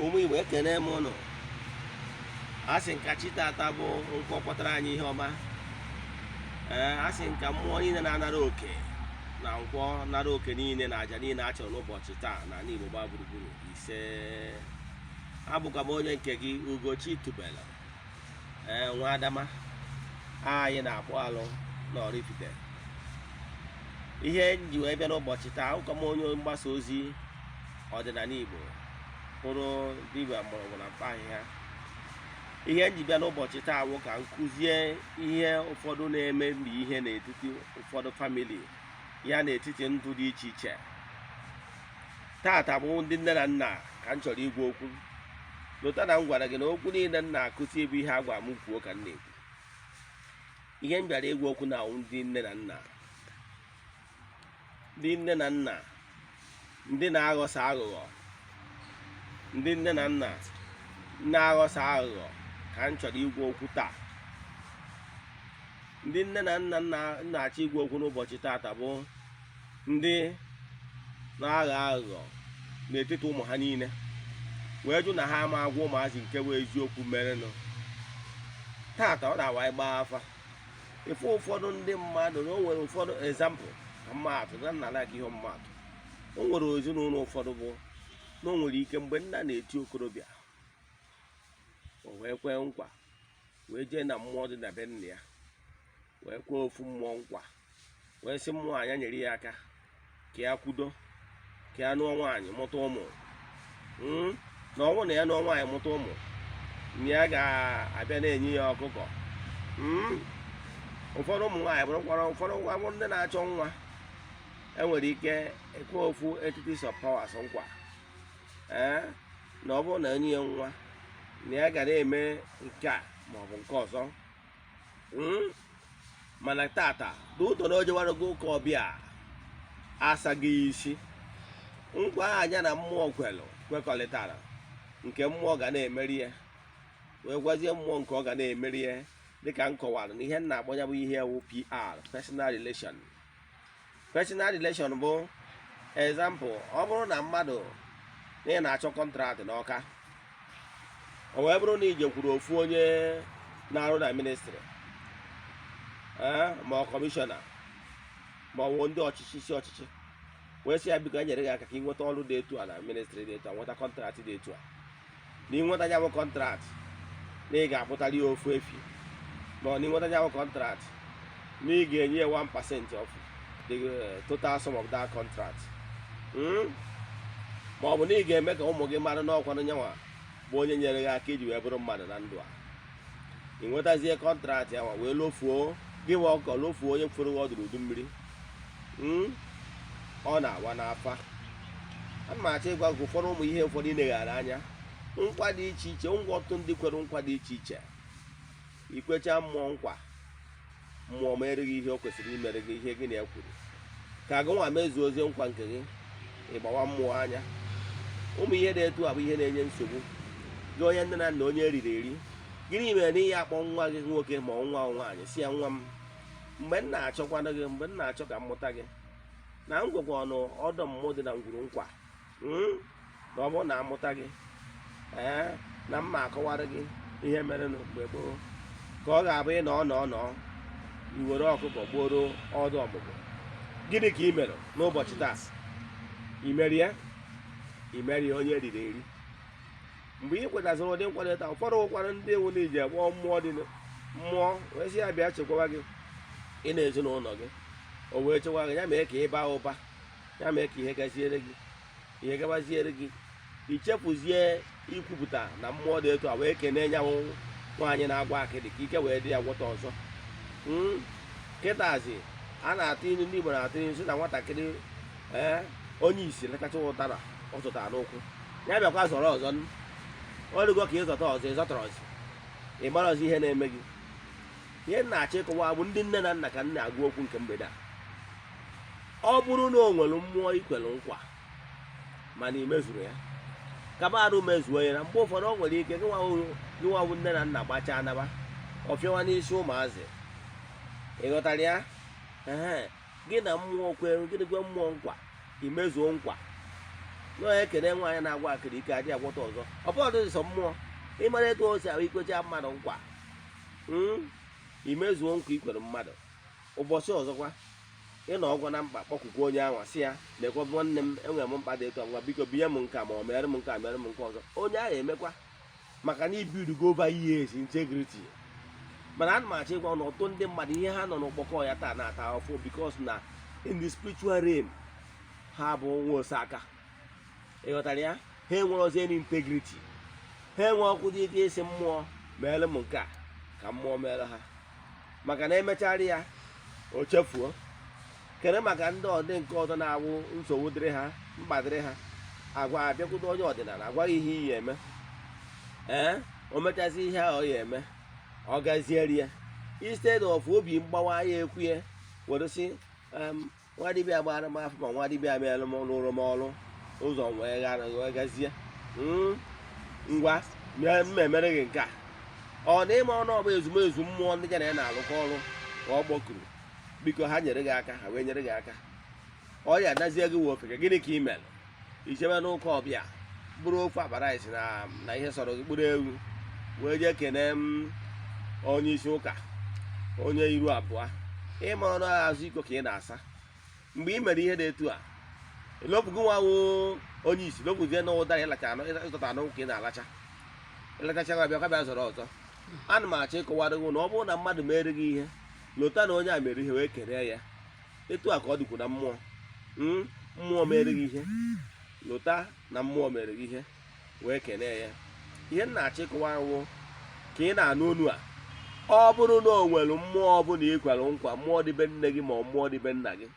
Ụmụ Igbo, ekene m ụnụ. A sị nka chi tata bụ nkwọ kpọtara anyị ihe ọma. Ee, a sị nka mmụọ niile na-anara oke na nkwọ nara oke niile na aja niile a chọrọ n'ụbọchị taa na ala Igbo gbaa gburugburu. Ise. Abụkwa m onye nke gị, Ugochi Tubelu, ee, nwa Adama. Anyị na-akpụ alụ na Oraifite. Ihe m ji wee bịa n'ụbọchị taa, abụkwa m onye mgbasa ozi ọdịnala Igbo, bụrụ dibịa mgbọrọgwụ na mkpa ahịhịa. Ihe m ji bịa n'ụbọchị taa bụ ka m kụzie ihe ụfọdụ na-emebi ihe n'etiti ụfọdụ family ya, n'etiti ndụ dị iche iche. Tata bụ ndị nne na nna ka m chọrọ igwa okwu. Lota na m gwara gị na okwu niile m na-akụzi bụ ihe a gwa m kwuo ka m na-ekwu. Ihe m bịara ịgwa okwu na ndị nne na nna, ndị nne na nna ndị na-aghọsa aghụghọ, ndị nne na nna na-aghọsa aghụghọ ka m chọrọ igwa okwu taa. Ndị nne na nna na-achọ igwa okwu n'ụbọchị taata bụ ndị na-aghọ aghụghọ n'etiti ụmụ ha niile, wee jụ na ha ama agwa ụmụazị nke bụ eziokwu merenụ. Tata ọ na-awa ịgba afa, ife ụfọdụ ndị mmadụ na o nwere ụfọdụ example ka mmadụ na nna like ihe ọmụmatụ. O nwere ezinụlọ ụfọdụ bụ na o nwere ike mgbe nna na-eti okorobịa, o wee kwee nkwa, wee jee na mmụọ dị na be nna ya, wee kwee ofu mmụọ nkwa, wee sị mmụọ anya nyere ya aka ka ya kwudo, ka ya nụọ nwaanyị mụta ụmụ, na ọ bụrụ na ya nụọ nwaanyị mụta ụmụ, na ya ga-abịa na-enye ya ọkụkọ. Ụfọdụ ụmụ nwaanyị bụrụkwara, ụfọdụ nwa bụ ndị na-achọ nwa, enwere ike ekwe ofu entities of powers nkwa, ee, na ọ bụrụ na enye ya nwa, na ya ga na-eme nke a ma ọ bụ nke ọzọ. Mana tata dị ụtọ na o jewarago ụka ọbịa asaghị ya isi. Nkwa anya na mmụọ kwelụ kwekọrịtara nke mmụọ ga na-emeri ya, wee gwazie mmụọ nke ọ ga na-emeri ya. Dịka m kọwara na ihe m na-akpọ ya bụ ihe wụ PR, personal relation. Personal relation bụ example, ọ bụrụ na mmadụ na ị na-achọ contract n'Ọka, o wee bụrụ na ijekwuru ofu onye na-arụ na ministry, ee, ma ọ commissioner, ma ọ bụ ndị ọchịchị si ọchịchị, wee sị ya, biko, e nyere gị aka ka ị nweta ọrụ dị etu a na ministry dị etu a, nweta contract dị etu a, na ịnweta ya bụ contract, na ị ga-akwụtara ya ofu efi, ma ọ na ịnweta ya bụ contract, na ị ga-enye ya 1% of the total sum of that contract, Ma ọ bụ na ị ga-eme ka ụmụ gị mara n'ọkwanụ nyanwa bụ onye nyere gị aka iji wee bụrụ mmadụ na ndụ a. Ị nwetazie contract ya wee lofuo gị nwe ọkọ, lofuo onye furu gị ọdụ n'udu mmiri. Ọ na-awa n'afa. Ana m achọ ịgwa gị ụfọdụ ụmụ ihe ụfọdụ ị neghara anya, nkwa dị iche iche, ngwa ọtụtụ ndị kwere nkwa dị iche iche. Ikwecha mmụọ nkwa, mmụọ mere gị ihe o kwesịrị imere gị, ihe gị na ya kwuru, ka gị nwa mezuo ozie nkwa nke gị, ịgbawa mmụọ anya. Ụmụ ihe dị etu a bụ ihe na-enye nsogbu. Gị onye nne na nna, onye eriri eri, gịnị mere na ihe akpọ nwa gị nwoke ma ọ nwa nwaanyị, si ya, nwa m, mgbe m na-achọkwanụ gị, mgbe m na-achọ ka m mụta gị, na m gwekwa ọnụ ọdọ mmụọ dị na ngwuru nkwa, na ọ bụrụ na amụta gị, ee, na mma akọwara gị ihe mere mgbe gboo, ka ọ ga-abụ ị nọ nọ nọ i were ọkụkọ gbuoro ọdụ ọmụmụ. Gịnị ka ị mere n'ụbọchị taa? I mere ya? I mere ya? Onye eriri eri, mgbe ị kwetazịrị ụdị nkwado taa, ụfọdụ ụkwara ndị ewu na iji akpọọ mmụọ dị mmụọ, wee sị ya bịa chekwaba gị ị na ezinụlọ gị, o wee chekwa gị, ya mee ka ị baa ụba, ya mee ka ihe gaziere gị, ihe gabaziere gị, ichefuzie ikwupụta na mmụọ dị etu a, wee kenee nyanwụ nwaanyị na-agwa akịdị ka ike wee dị ya gwọta ọzọ. Kịtazi a na-atụ ilu, ndị Igbo na-atụ ilu sị na nwatakịrị, ee, onye isi letacha ụtara ọ zụtara n'ụkwụ ya, bịakwa zọrọ ọzọ. Ọ dịgo ka ịzọta ọzọ, ịzọtara ọzọ, ị mara ọzọ ihe na-eme gị. Ihe m na-achọ ịkọwa bụ ndị nne na nna ka m na-agwa okwu nke mgbede a. Ọ bụrụ na o nwere mmụọ ikwere nkwa mana ị mezuru ya, kaba arụ mezuo ya. Na mgbe ụfọdụ o nwere ike gị nwa bụ nne na nna gbachaa naba ọfịawa n'isi ụmụazị. Ị ghọtara ya? Ee, gị na mmụọ kwere, gịnị, kwe mmụọ nkwa, imezuo nkwa. Na onye ekene nwaanyị na-agwa akịrị ike adị agwọta ọzọ. Ọ bụrụ sọ mmụọ, ịmara etu o si ahụ ikwecha mmadụ nkwa, imezuo nkwa ikwere mmadụ. Ụbọchị ọzọkwa ịnọ ọgwọ na mkpa, kpọkwukwa onye ahụ, sị ya, "Lekwa nwanne m, enwere m mkpa dị etu a, ngwa biko binye m nke a, ma ọ mere m nke a, mere m nke ọzọ." Onye ahụ emekwa, maka na ibirugo over years integrity. Mana ana m achọ ịgwa na ọtụtụ ndị mmadụ, ihe ha nọ n'ụkpọkọ ya taa na-ata afụ, because na in the spiritual realm, ha bụ nwa oseaka. Ịghọtara ya? Ha enwere ọzọ any integrity, ha enwe ọkụ dị ike isi mmụọ mere m nke a ka mmụọ mere ha, maka na emechara ya o chefuo. Kere maka ndị ọdị nke ọzọ na-awụ nsogbu dịrị ha, mkpa dịrị ha, agwa abịakwute onye ọdịnala, agwaghị ihe iyi eme. Ee, o mechazi ihe ahụ ọ ya eme, ọ gaziere ya. Instead of obi mgbawa ya, ekwu ya were sị, "Nwa dibịa gbara m afọ, ma nwa dibịa mere m, rụrụ m ọrụ ụzọ wee gara wee gazie. Ngwa m emere gị nke a." Ọ na ịma ọnụ ọbụ ezumezu mmụọ ndị ya na ya na-arụkọ ọrụ ka ọ kpọkuru, biko ha nyere gị aka, ha wee nyere gị aka. Ọ ya adazie gị wee ofeke. Gịnị ka ị mere? Ichebe n'ụka ọbịa, bụrụ ofe akpa rice na ihe sọrọ gị, kpụrụ ewu wee jee kene m onye isi ụka, onye iru abụọ. Ịma ọnụ azụ iko ka ị na-asa mgbe ị mere ihe dị etu a. Elopụgo nwa wo onye isi lopụzie na ụdara ịlacha anụ, ịzụta anụ ka ị na-alacha, ịlachacha bịa bịa zọrọ ọzọ. Ana m achọ ịkọwara gị na ọ bụrụ na mmadụ mere gị ihe, lota na onye a mere ihe wee kelee ya. Etu a ka ọ dịkwu na mmụọ. Mmụọ mere gị ihe, lota na mmụọ mere gị ihe wee kelee ya. Ihe m na-achọ ịkọwa wụ ka ị na-anụ onu a, ọ bụrụ na o nwere mmụọ ọbụla ị kwere nkwa, mmụọ dịbe nne gị ma ọ mmụọ dịbe nna gị,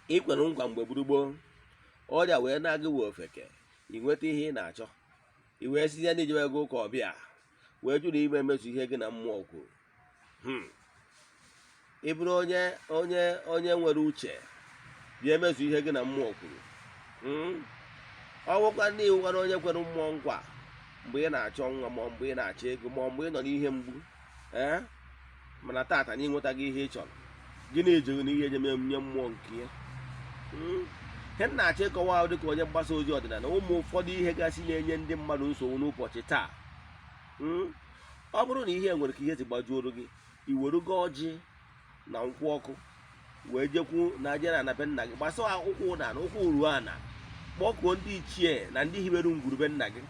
ị kwere nkwa mgbe gburugburu, ọrịa wee na-agị wee ofeke, ị nweta ihe ị na-achọ, ị wee si ya na ijebe ego ụka ọbịa wee jụ na ime emezu ihe gị na mmụọ kwuru. Ị bụrụ onye nwere uche, bịa emezu ihe gị na mmụọ kwuru. Ọ bụkwa ndị iwụkwara onye kwere mmụọ nkwa mgbe ị na-achọ nwa, ma mgbe ị na-achọ ego, ma mgbe ị nọ n'ihe mgbu, ee, mana taata na ịnwetaghị ihe ị chọrọ, gị na-ejeghị n'ihe eje nye mmụọ nke ya. Ihe m na-achọ ịkọwa ahụ, dịka onye mgbasa ozi ọdịnala, ụmụ ụfọdụ ihe gasị na-enye ndị mmadụ nsogbu n'ụbọchị taa. Ọ bụrụ na ihe nwere ka ihe si gbajuoro gị, i werugo ọjị na nkwụ ọkụ wee jekwu na aje na ana be nna gị, gbasa ụkwụ na ụkwụ ruo ana, kpọkuo ndị ichie na ndị hiwere ngwurube nna gị,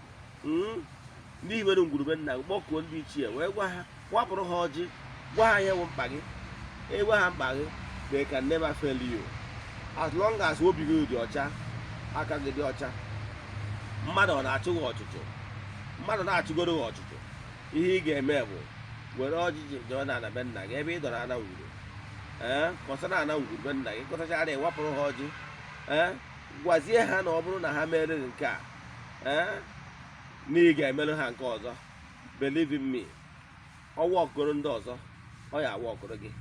ndị hiwere ngwurube nna gị. Kpọkuo ndị ichie wee gwa ha, wapụrụ ha ọjị, gwa ha ihe bụ mkpa gị. Ịgwa ha mkpa gị, they can never fail you as long as obi gị dị ọcha, aka gị dị ọcha. Mmadụ ọ na-achụ gị ọchụchụ, mmadụ na-achụgoro gị ọchụchụ, ihe ị ga-eme bụ were ọjị jee na ana be nna gị, ebe ị dọrọ ana ngwuru, ee, kọsara ana ngwuru be nna gị, kọsachara, ịwapụrụ ha ọjị, ee, gwazie ha na ọ bụrụ na ha mere gị nke a, ee, na ị ga-emerụ ha nke ọzọ. Believe in me, ọwa ọkụrụ ndị ọzọ, ọ ya awa ọkụrụ gị.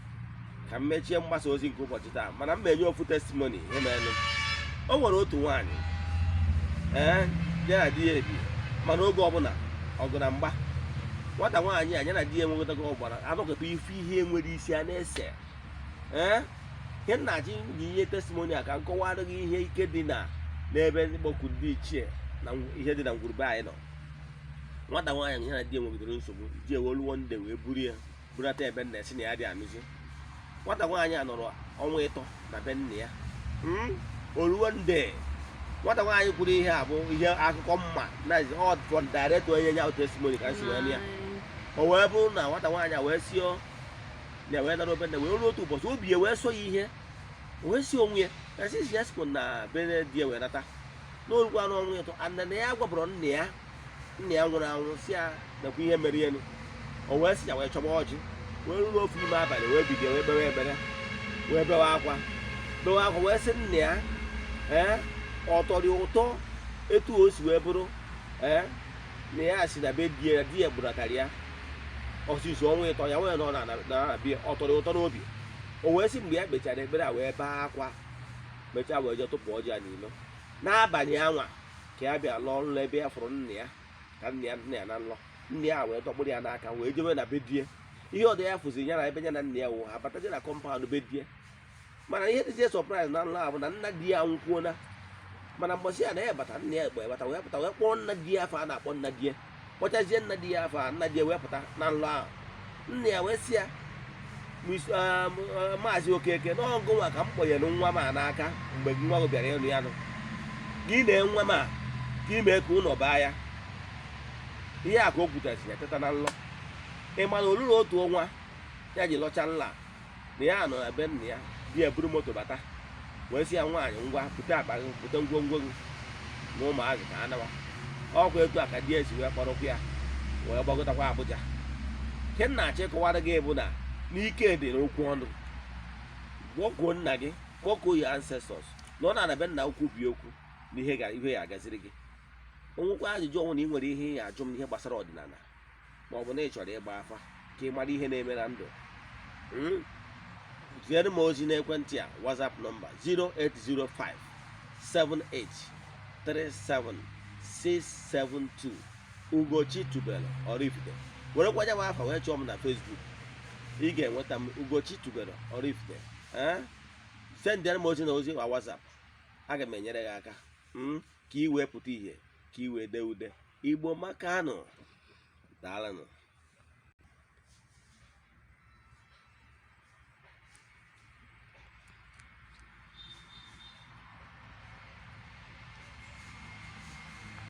Ka m mechie mgbasa ozi nke ụbọchị taa, mana m enye ofu testimony ihe merenụ. O nwere otu nwaanyị, ee, ya na di ya ebi, mana oge ọbụla ọgụ na mgba. Nwata nwaanyị a, ya na di ya enwetago ọgbara anọkọta ife ihe nwere isi a na-ese. Ee, ihe m na-achọ ji ihe testimony a ka m kọwara gị ihe ike dị na n'ebe mkpọku ndị ichie na ihe dị na ngwurube anyị nọ. Nwata nwaanyị ya na di ya nwegidere nsogbu, di ewolu one day wee buru ya burata ebe nna ya, si na ya dị anụzi. Nwata nwaanyị a nọrọ ọnwa 3 na be nna ya. Oluo nde nwata nwaanyị kwuru ihe a bụ ihe akụkọ mma na ọ from direct onye nye testimony ka m si wee nụ ya. O wee bụrụ na nwata nwaanyị a wee sio na wee nara obe nna wee ruo otu ụbọchị, obi ya wee sọ ya ihe, wee si onwe ya na sisi ya sikwa na be di ya wee nata n'orukwa n'ọnwa 3, ana na ya gwabụrụ nna ya, nna ya nwụrụ anwụ, si ya nakwa ihe mere elu. O wee si ya wee chọba ọjị, wee ruo ofu ime abalị, wee bido wee bewe ekpere, wee bewe akwa, bewe akwa, wee sị nna ya, ee, ọ tọrọ ya ụtọ etu o si wee bụrụ, ee, na ya si na be di ya, di ya gburatara ya ọsịsọ ọnwa 3, ya nwee nọ na bie, ọ tọrọ ya ụtọ n'obi. O wee sị mgbe ya kpechara ekpere a wee bee akwa, mechaa wee jee tụpụ ọjị ya n'ilo. N'abalị anwa ka ya bịa lụọ nlọ ebe ya fụrụ nna ya, ka nna ya na nlọ, nna ya wee dọkpụrụ ya n'aka wee jewe na be die. Ihe ọdọ ya fụziri ya na ebe ya na nna ya wụ ha bataje na compound be die. Mana ihe dịzie surprise na nlọ a bụ na nna di ya anwụkwuona. Mana mbọsị ya na ya bata, nna ya gbe bata wee pụta wee kpọọ nna di ya afa a na-akpọ nna di ya. Kpọchazie nna di ya afa, nna di ya wee pụta na nlọ ahụ. Nna ya wee sị ya, Maazị Okeke, na ọ gụnwa ka m kpọnyere nwa m a n'aka mgbe nwa gị bịara ịnụ ya nụ gị na nwa m a ka ime ka ụlọ baa ya. Ihe a ka o kwutasị ya teta na nlọ. Ị ma na olulu otu ọnwa ya ji lọcha nla na ya nọ na be nna ya, di ya buru moto bata wee sị ya, "Nwaanyị, ngwa, bute akpa gị, bute ngwongwo gị na ụmụazị ka anawa." Ọkwa etu a ka di ya si wee kpọrọkwa ya wee gbagotakwa Abuja. Nke m na-achọ ịkọwara gị bụ na n'ike dị n'okwu ọnụ. Kpọkuo nna gị, kpọkuo your ancestors na ọ na-ana be nna ukwu bi okwu na ihe ga ihe ya agaziri gị. O nwekwa ajụjụ ọnwụ na ị nwere ihe ị ajụ m n'ihe gbasara ọdịnala, ma ọ bụ na ị chọrọ ịgba afa ka ị mara ihe na-eme na ndụ, ziere m ozi n'ekwentị a, WhatsApp nọmba 0805 78 37 672, Ugochi Tubelu Oraifite. Werekwa ya bụ afa wee chọọ m na Facebook, ị ga-enweta m, Ugochi Tubelu Oraifite. Ee, sendịara m ozi na ozi na WhatsApp, aga m enyere gị aka ka ị wee pụta ihe, ka ị wee dee ude. Igbo makanụ, daalụnụ.